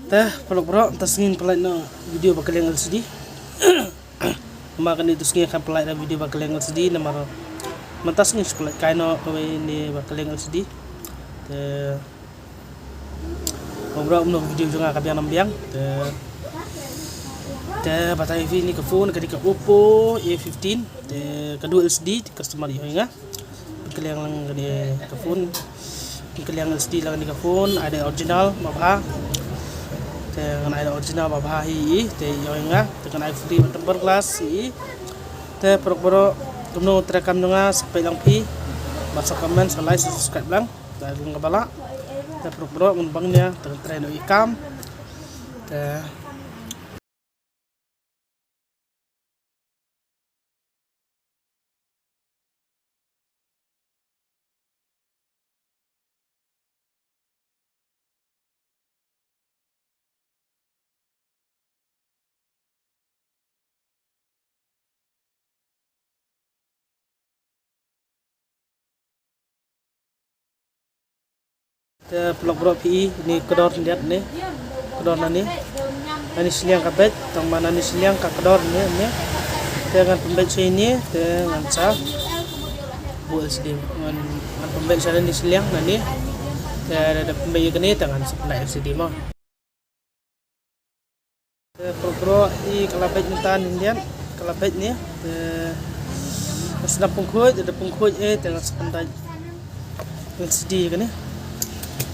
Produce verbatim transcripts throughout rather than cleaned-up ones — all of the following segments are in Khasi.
Te paralok baroh, mynta sngi pynlait noh video ba kylleng L C D. Namar kane tu sngi kan pynlait da video ba kylleng L C D namar mynta sngi shu pynlait kai noh kawei ne ba kylleng L C D. Te paralok baroh, kumno video jong nga ka biang nam biang. Te, te batai ïa phi, ne ka phone ka dei ka Oppo A fifteen. Te ka dual L C D, te customer ïoh ïa nga. Pynkylleng lang kane ka phone. Pynkylleng L C D lang kane ka phone, ai da original babha. Te ngan ai da original babha hi, te ïoh ïa nga. Te ngan ai free bad tempered glass hi. Te paralok baroh, kumno treikam jong nga, sa peit lang phi. Bad sa comment, sa like, sa subscribe lang. Te ai lang kaba lah. Te paralok baroh, ngan bang nia, te ngan trei noh ïa ka kam. Te Te paralok baroh, phi i ne ka dor khyndiat ne. Ka dor nane. Nane shiliang ka beit, tang ba nane shiliang ka, ka dor ne, ne. Te ngan pynbeit shane, te ngan sa buh L C D. Ngan, ngan pynbeit shane shiliang nane. Te da pynbeit ïa kane, te ngan sa pynlait L C D mo. Te paralok baroh, i ka la beit mynta ne, khyndiat ka la beit ne. Te ngan sa pynkhuid, da pynkhuid eh, te ngan sa pyndait L C D kane.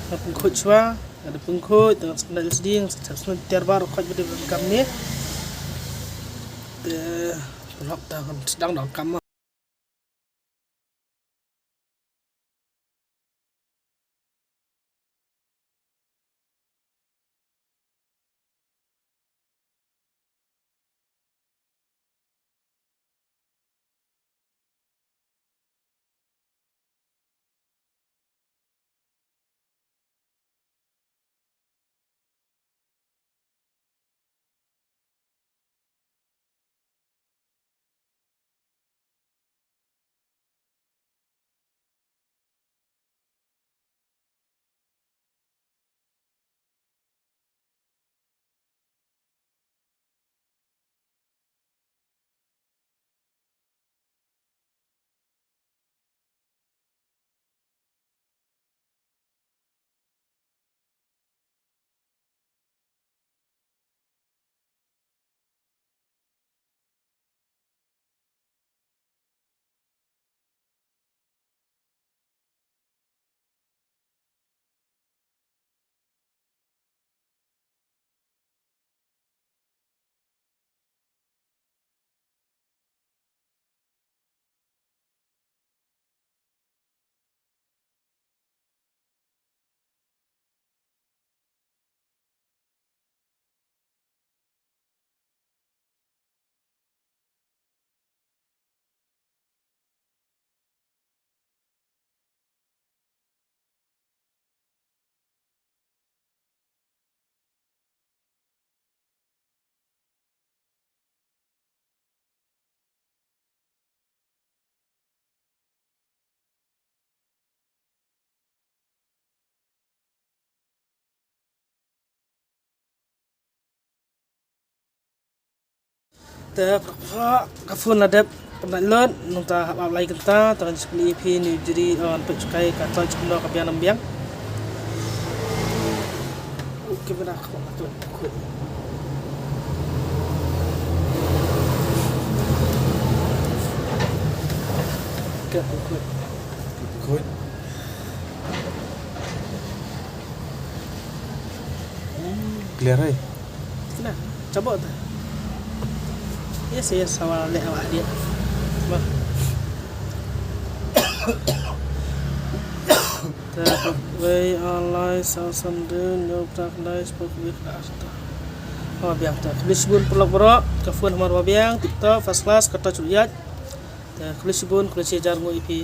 Ngan pynkhuid shuwa, da pynkhuid, te ngan sa pyndait L C D, ngan sa, sa tiar ba ruh khuid ba dei ban kam ne. Te paralok, te ngan sdang da kam mo. Te paralok, ka phone la dep pynlait lut, nangta hap ap lai kynta, te ngan sa pyni ïa phi ne u jri, oh, ngan peit shukai ka torch kumno ka biang nam biang. Ka bynta ka phone la dep khuid. Ka khuid. Khuid. Clear hai? Clear. Cabut tu. Yes, yes, awal leh awak dia. Bah. Te wei alai sa san de no prak dai spok wik asta. Oh, biang te. Khublei shibun paralok baroh, ka phone hamar ba biang, tip top, first class, ka torch ruh ïaid. Te khublei shibun, khublei shihajar nguh ïa phi.